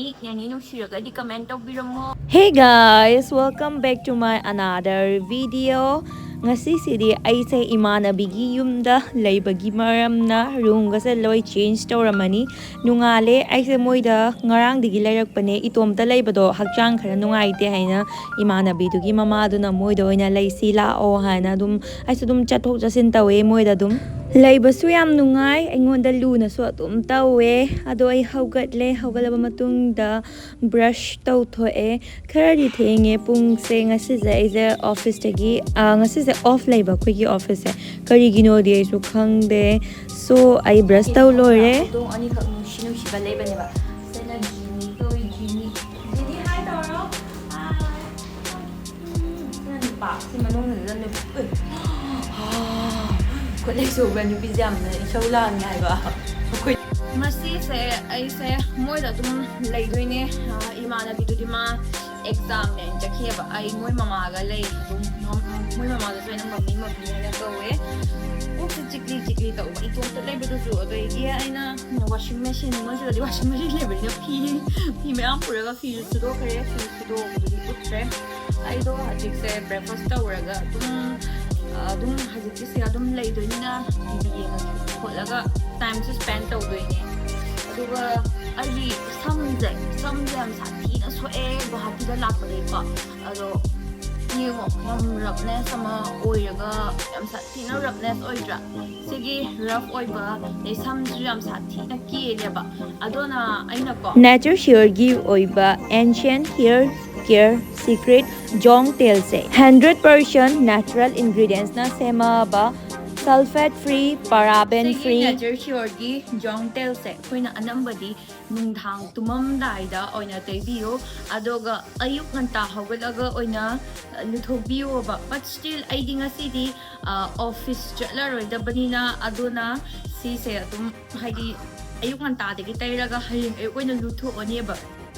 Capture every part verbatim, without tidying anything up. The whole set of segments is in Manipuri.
ꯌꯥꯅꯤ, ꯅꯨꯡꯁꯤꯔꯒꯗꯤ comment ꯇꯧꯕꯤꯔꯝꯃꯣ꯫ Hey guys, welcome back to my another video. ꯉꯁꯤꯁꯤꯗꯤ ꯑꯩꯁꯦ ꯏꯃꯥꯟꯅꯕꯤꯒꯤ ꯌꯨꯝꯗ ꯂꯩꯕꯒꯤ ꯃꯔꯝꯅ roomꯒꯁꯦ ꯂꯣꯏ change ꯇꯧꯔꯝꯃꯅꯤ꯫ ꯅꯣꯡꯉꯥꯜꯂꯦ, ꯑꯩꯁꯦ ꯃꯣꯏꯗ ꯉꯔꯥꯡꯗꯒꯤ ꯂꯩꯔꯛꯄꯅꯦ꯫ ꯏꯇꯣꯝꯇ ꯂꯩꯕꯗꯣ ꯍꯛꯆꯥꯡ ꯈꯔ ꯅꯨꯡꯉꯥꯏꯇꯦ ꯍꯥꯏꯅ ꯏꯃꯥꯟꯅꯕꯤꯗꯨꯒꯤ ꯃꯃꯥꯗꯨꯅ ꯃꯣꯏꯗ ꯑꯣꯏꯅ ꯂꯩꯁꯤ ꯂꯥꯛꯑꯣ ꯍꯥꯏꯅ ꯑꯗꯨꯝ ꯑꯩꯁꯨ ꯑꯗꯨꯝ ꯆꯠꯊꯣꯛ ꯆꯠꯁꯤꯟ ꯇꯧꯋꯦ ꯃꯣꯏꯗ ꯑꯗꯨꯝ꯫ ꯂꯩꯕꯁꯨ ꯌꯥꯝ ꯅꯨꯡꯉꯥꯏ, ꯑꯩꯉꯣꯟꯗ ꯂꯨꯅꯁꯨ ꯑꯗꯨꯝ ꯇꯧꯋꯦ꯫ ꯑꯗꯣ ꯑꯩ ꯍꯧꯒꯠꯂꯦ, ꯍꯧꯒꯠꯂꯕ ꯃꯇꯨꯡꯗ brush ꯇꯧꯊꯣꯛꯑꯦ꯫ ꯈꯔꯗꯤ ꯊꯦꯡꯉꯦ ꯄꯨꯡꯁꯦ꯫ ꯉꯁꯤꯁꯦ ꯑꯩꯁꯦ officeꯇꯒꯤ, ꯑ, ꯉꯁꯤꯁꯦ off ꯂꯩꯕ ꯑꯩꯈꯣꯏꯒꯤ officeꯁꯦ꯫ ꯀꯔꯤꯒꯤꯅꯣꯗꯤ ꯑꯩꯁꯨ ꯈꯪꯗꯦ꯫ So ꯑꯩ brush ꯇꯧ ꯂꯣꯏꯔꯦ꯫ ꯍꯧꯗꯣꯡ ꯑꯅꯤꯈꯛ ꯅꯨꯡꯁꯤ ꯅꯨꯡꯁꯤꯕ ꯂꯩꯕꯅꯦꯕ꯫ ꯁꯤꯅ ꯖꯤꯅꯤ ꯀꯧꯏ, ꯖꯤꯅꯤ꯫ ꯖꯤꯅꯤ, hi ꯇꯧꯔꯣ꯫ Hi꯫ ꯎꯝ, ꯁꯤꯅ ꯅꯨꯄꯥ꯫ ꯁꯤ ꯃꯅꯨꯡꯗ ꯅꯨꯄꯤ꯫ ꯎꯏ꯫ ꯈꯨꯠꯂꯦꯛ ꯆꯨꯕ ꯅꯨꯄꯤꯁꯦ ꯌꯥꯝꯅ ꯏꯁꯧ ꯂꯥꯡꯉꯦ ꯍꯥꯏꯕ꯫ ꯑꯩꯈꯣꯏ ꯉꯁꯤꯁꯦ ꯑꯩꯁꯦ ꯃꯣꯏꯗ ꯑꯗꯨꯝ ꯂꯩꯗꯣꯏꯅꯦ꯫ ꯑ, ꯏꯃꯥꯟꯅꯕꯤꯗꯨꯗꯤ ꯃꯥ examꯅꯦꯅ ꯆꯠꯈꯤꯑꯕ꯫ ꯑꯩ ꯃꯣꯏ ꯃꯃꯥꯒ ꯂꯩ꯫ ꯑꯗꯨꯝ ꯃꯣꯏ ꯃꯃꯥꯗꯨꯁꯨ ꯑꯩꯅ ꯃꯝꯃꯤ ꯃꯝꯃꯤ ꯍꯥꯏꯅ ꯀꯧꯋꯦ꯫ ꯀꯣꯛꯁꯦ ꯆꯤꯛꯂꯤ ꯆꯤꯛꯂꯤ ꯇꯧꯕ ꯏꯇꯣꯝꯇ ꯂꯩꯕꯗꯨꯁꯨ꯫ ꯑꯗꯒꯤ ꯑꯩꯅ washing machine, ꯃꯣꯏꯁꯤꯗꯗꯤ washing machine ꯂꯩꯕꯅꯤꯅ ꯐꯤ, ꯐꯤ ꯃꯌꯥꯝ ꯄꯨꯔꯒ ꯐꯤꯁꯨ ꯁꯨꯗꯣꯛꯈ꯭ꯔꯦ꯫ ꯐꯤ ꯁꯨꯗꯣꯛꯄꯗꯨꯗꯤ ꯎꯠꯇ꯭ꯔꯦ꯫ ꯑꯩꯗꯣ ꯍꯧꯖꯤꯛꯁꯦ breakfast ꯇꯧꯔꯒ ꯑꯗꯨꯝ, ꯑꯗꯨꯝ ꯍꯧꯖꯤꯛꯀꯤꯁꯦ ꯑꯗꯨꯝ ꯂꯩꯗꯣꯏꯅꯤꯅ ꯇꯤꯚꯤ ꯌꯦꯡꯉꯒ ꯈꯣꯠꯂꯒ timeꯁꯨ spend ꯇꯧꯗꯣꯏꯅꯦ꯫ ꯑꯗꯨꯒ ꯑꯩꯒꯤ ꯁꯝꯁꯦ, ꯁꯝꯁꯦ ꯌꯥꯝ ꯁꯥꯊꯤꯅ ꯁꯣꯛꯑꯦ ꯒꯨꯋꯥꯍꯥꯇꯤꯗ ꯂꯥꯛꯄꯗꯒꯤꯀꯣ꯫ ꯑꯗꯣ ꯌꯦꯡꯉꯣ, ꯌꯥꯝ roughness ꯑꯃ ꯑꯣꯏꯔꯒ ꯌꯥꯝ ꯁꯥꯊꯤꯅ roughness ꯑꯣꯏꯗ꯭ꯔꯥ? ꯁꯤꯒꯤ rough ꯑꯣꯏꯕ, ꯑꯗꯩ ꯁꯝꯁꯨ ꯌꯥꯝ ꯁꯥꯊꯤꯅ ꯀꯦꯜꯂꯦꯕ꯫ ꯑꯗꯨꯅ ꯑꯩꯅꯀꯣ Nature Sureꯒꯤ ꯑꯣꯏꯕ ancient hair care secret ꯖꯣꯡ ꯇꯦꯜꯁꯦ hundred percent natural ingredientsꯅ ꯁꯦꯝꯃꯕ, sulfate free, paraben ꯁꯤꯒꯤ free꯫ Nature Sureꯒꯤ ꯖꯣꯡ ꯇꯦꯜꯁꯦ ꯑꯩꯈꯣꯏꯅ ꯑꯅꯝꯕꯗꯤ ꯅꯨꯡꯗꯥꯡ ꯇꯨꯝꯃꯝꯗꯥꯏꯗ ꯑꯣꯏꯅ ꯇꯩꯕꯤꯌꯨ, ꯑꯗꯨꯒ ꯑꯌꯨꯛ ꯉꯟꯇꯥ ꯍꯧꯒꯠꯂꯒ ꯑꯣꯏꯅ ꯂꯨꯊꯣꯛꯄꯤꯌꯣꯕ꯫ But still ꯑꯩꯗꯤ ꯉꯁꯤꯗꯤ, ꯑ, office ꯆꯠꯂꯔꯣꯏꯗꯕꯅꯤꯅ, ꯑꯗꯨꯅ ꯁꯤꯁꯦ ꯑꯗꯨꯝ ꯍꯥꯏꯗꯤ ꯑꯌꯨꯛ ꯉꯟꯇꯥꯗꯒꯤ ꯇꯩꯔꯒ ꯍꯌꯦꯡ ꯑꯌꯨꯛ ꯑꯣꯏꯅ ꯂꯨꯊꯣꯛꯑꯅꯦꯕ꯫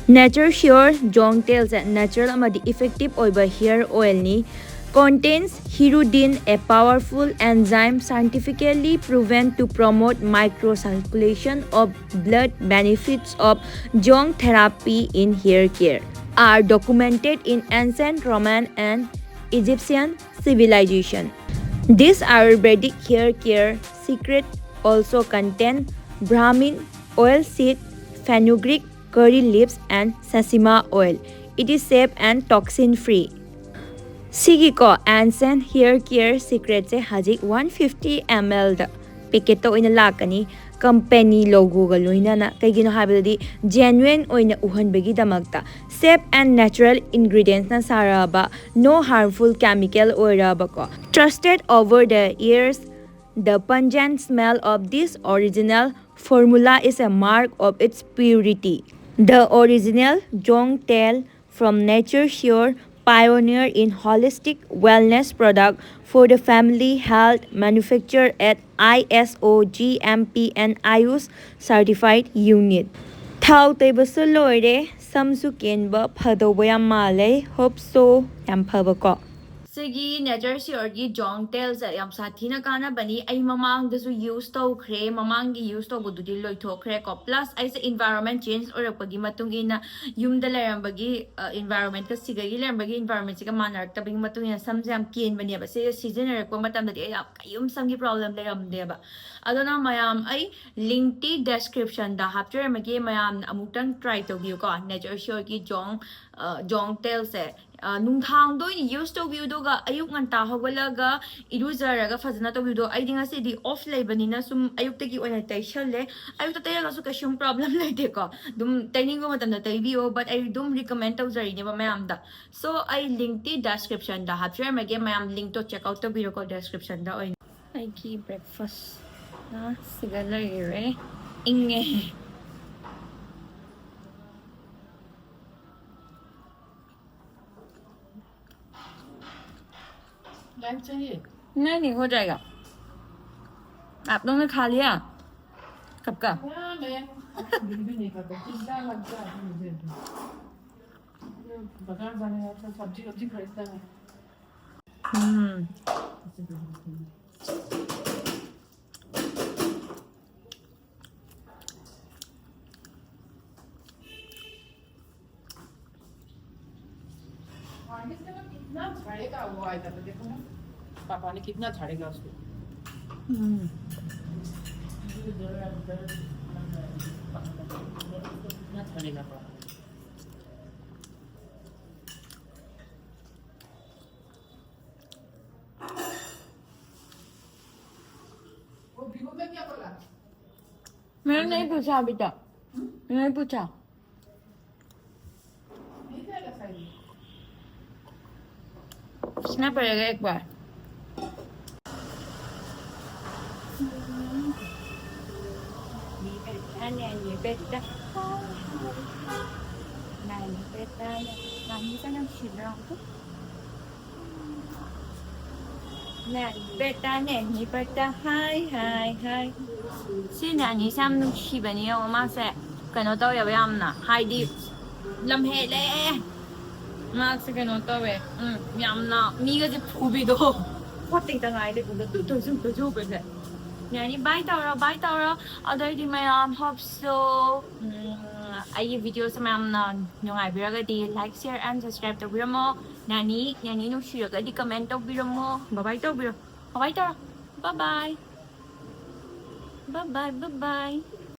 Nature Sure ꯖꯣꯡ ꯇꯦꯜꯁꯦ natural ꯑꯃꯗꯤ effective ꯑꯣꯏꯕ hair oilꯅꯤ꯫ contains hirudin, a powerful enzyme scientifically proven to promote microcirculation of blood, benefits of Jong therapy in hair care are documented in ancient Roman and Egyptian civilization. This Ayurvedic hair care secret also contain Brahmin oil seed, fenugreek, curry leaves, and sesame oil. It is safe and toxin free. ꯁꯤꯒꯤꯀꯣ Ancient Hair Care Secret ꯁꯦ ꯍꯧꯖꯤꯛ ꯋꯥꯟ ꯐꯤꯐꯇꯤ ꯑꯦꯝ ꯑꯦꯜꯗ ꯄꯦꯀꯦꯠꯇ ꯑꯣꯏꯅ ꯂꯥꯛꯀꯅꯤ, ꯀꯝꯄꯦꯅꯤ ꯂꯣꯒꯣꯒ ꯂꯣꯏꯅꯅ꯫ ꯀꯩꯒꯤꯅꯣ ꯍꯥꯏꯕꯗꯗꯤ ꯖꯦꯅꯨꯋꯦꯟ ꯑꯣꯏꯅ ꯎꯍꯟꯕꯒꯤꯗꯃꯛꯇ꯫ Safe and natural ingredients ꯅ ꯁꯥꯔꯛꯑꯕ, no harmful chemical ꯑꯣꯏꯔꯕꯀꯣ꯫ Trusted over the years, the pungent smell of this original formula is a mark of its purity. The original Jong Tel from Nature Sure, pioneer in holistic wellness product for the family health, manufactured at I S O G M P and Ayush certified unit. ꯊꯥꯎ ꯇꯩꯕꯁꯨ ꯂꯣꯏꯔꯦ, ꯁꯝꯁꯨ ꯀꯦꯟꯕ ꯐꯗꯧꯕ ꯌꯥꯝ ꯃꯥꯜꯂꯦ꯫ Hope so. ꯌꯥꯝ ꯐꯕꯀꯣ꯫ ꯁꯤꯒꯤ Nature Sure ꯒꯤ Jong Tel ꯁꯦ ꯌꯥꯝ ꯁꯥꯊꯤꯅ ꯀꯥꯟꯅꯕꯅꯤ꯫ ꯑꯩ ꯃꯃꯥꯡꯗꯁꯨ use ꯇꯧꯈ꯭ꯔꯦ, ꯃꯃꯥꯡꯒꯤ use ꯇꯧꯕꯗꯨꯗꯤ ꯂꯣꯏꯊꯣꯛꯈ꯭ꯔꯦꯀꯣ꯫ Plus ꯑꯩꯁꯦ environment change ꯑꯣꯏꯔꯛꯄꯒꯤ ꯃꯇꯨꯡ ꯏꯟꯅ, ꯌꯨꯝꯗ ꯂꯩꯔꯝꯕꯒꯤ environment ꯀ ꯁꯤꯗꯒꯤ ꯂꯩꯔꯝꯕꯒꯤ environment ꯁꯤꯒ ꯃꯥꯟꯅꯔꯛꯇꯕꯒꯤ ꯃꯇꯨꯡ ꯏꯟꯅ ꯁꯝꯁꯦ ꯌꯥꯝ ꯀꯦꯟꯕꯅꯦꯕ꯫ ꯁꯤꯁꯦ ꯁꯤꯖꯤꯟꯅꯔꯛꯄ ꯃꯇꯝꯗꯗꯤ ꯑꯩ ꯌꯥꯝ ꯀꯩꯝ ꯁꯝꯒꯤ problem ꯂꯩꯔꯝꯗꯦꯕ꯫ ꯑꯗꯨꯅ ꯃꯌꯥꯝ, ꯑꯩ link ꯇꯤ description ꯗ ꯍꯥꯞꯆꯔꯝꯃꯒꯦ, ꯃꯌꯥꯝꯅ ꯑꯃꯨꯛꯇꯪ try ꯇꯧꯕꯤꯌꯨꯀꯣ꯫ Nature Sure ꯒꯤ Jong, ꯑ, Jong Tel ꯁꯦ, ꯑ, ꯅꯨꯡꯗꯥꯡꯗ ꯑꯣꯏꯅ use ꯇꯧꯕꯤꯌꯨ, ꯑꯗꯨꯒ ꯑꯌꯨꯛ ꯉꯟꯇꯥ ꯍꯧꯒꯠꯂꯒ ꯏꯔꯨꯖꯔꯒ ꯐꯖꯅ ꯇꯧꯕꯤꯌꯨꯗꯣ꯫ ꯑꯩꯗꯤ ꯉꯁꯤꯗꯤ off ꯂꯩꯕꯅꯤꯅ ꯁꯨꯝ ꯑꯌꯨꯛꯇꯒꯤ ꯑꯣꯏꯅ ꯇꯩꯁꯜꯂꯦ꯫ ꯑꯌꯨꯛꯇ ꯇꯩꯔꯒꯁꯨ ꯀꯩꯁꯨꯝ problem ꯂꯩꯇꯦꯀꯣ, ꯑꯗꯨꯝ ꯇꯩꯅꯤꯡꯕ ꯃꯇꯝꯗ ꯇꯩꯕꯤꯌꯣ, but ꯑꯩ ꯑꯗꯨꯝ recommend ꯇꯧꯖꯔꯤꯅꯦꯕ ꯃꯌꯥꯝꯗ꯫ So ꯑꯩ link ꯇꯤ description ꯗ ꯍꯥꯞꯆꯔꯝꯃꯒꯦ, ꯃꯌꯥꯝ link ꯇꯣ check out ꯇꯧꯕꯤꯔꯣꯀꯣ description ꯗ ꯑꯣꯏꯅ꯫ ꯑꯩꯒꯤ breakfast ꯅ ꯁꯤꯗ ꯂꯩꯔꯦ, ꯏꯪꯉꯦ꯫ नहीं, नहीं, हो जाएगा। आप लोगों ने खा लिया? कब का? हाँ, मैं बिल्कुल नहीं खाता। पिज्जा लगता है मुझे। बाजार जाने जाता, सब्जी वब्जी खरीदता है। ꯎꯝ꯫ पापा ने कितना झाड़ेगा उसको? हम्म। कितना झाड़ेगा पापा? वो भिगो के क्या बोला? मैंने नहीं पूछा अभी तक। मैंने नहीं पूछा। नहीं खाएगा शायद। पूछना पड़ेगा एक बार। ꯅꯦ, ꯕꯦꯇꯥꯅꯦ, ꯅꯤ ꯕꯦꯇꯥ, ꯍꯥꯏ, ꯍꯥꯏ, ꯍꯥꯏ꯫ ꯁꯤ ꯅꯦꯅꯤꯁꯦ ꯌꯥꯝ ꯅꯨꯡꯁꯤꯕꯅꯤ, ꯌꯦꯡꯉꯣ, ꯃꯥꯁꯦ ꯀꯩꯅꯣ ꯇꯧꯋꯦꯕ ꯌꯥꯝꯅ, ꯍꯥꯏꯗꯤ ꯂꯝ ꯍꯦꯜꯂꯦ꯫ ꯃꯥꯁꯦ ꯀꯩꯅꯣ ꯇꯧꯋꯦ, ꯎꯝ, ꯌꯥꯝꯅ ꯃꯤꯒꯁꯦ ꯐꯨꯕꯤꯗꯣ꯫ ꯈꯣꯠꯇꯩꯇ ꯉꯥꯏ ꯂꯩꯕꯗꯣ, ꯇꯨ ꯇꯨ ꯁꯨꯝ ꯇꯨ ꯁꯨꯝ ꯎꯕꯁꯦ꯫ ꯅꯦꯅꯤ, ꯕꯥꯏ ꯇꯧꯔꯣ, ꯕꯥꯏ ꯇꯧꯔꯣ꯫ ꯑꯗꯨ ꯑꯣꯏꯗꯤ ꯃꯌꯥꯝ, hope so꯫ ꯎꯝ, ꯑꯩꯒꯤ videoꯁꯦ ꯃꯌꯥꯝꯅ ꯅꯨꯡꯉꯥꯏꯕꯤꯔꯒꯗꯤ like, share and subscribe ꯇꯧꯕꯤꯔꯝꯃꯣ꯫ ꯅꯦꯅꯤ, ꯅꯦꯅꯤ ꯅꯨꯡꯁꯤꯔꯒꯗꯤ comment ꯇꯧꯕꯤꯔꯝꯃꯣ꯫ Bye bye ꯇꯧꯕꯤꯔꯣ꯫ Bye bye ꯇꯧꯔꯣ꯫ Bye bye꯫ Bye bye, bye bye꯫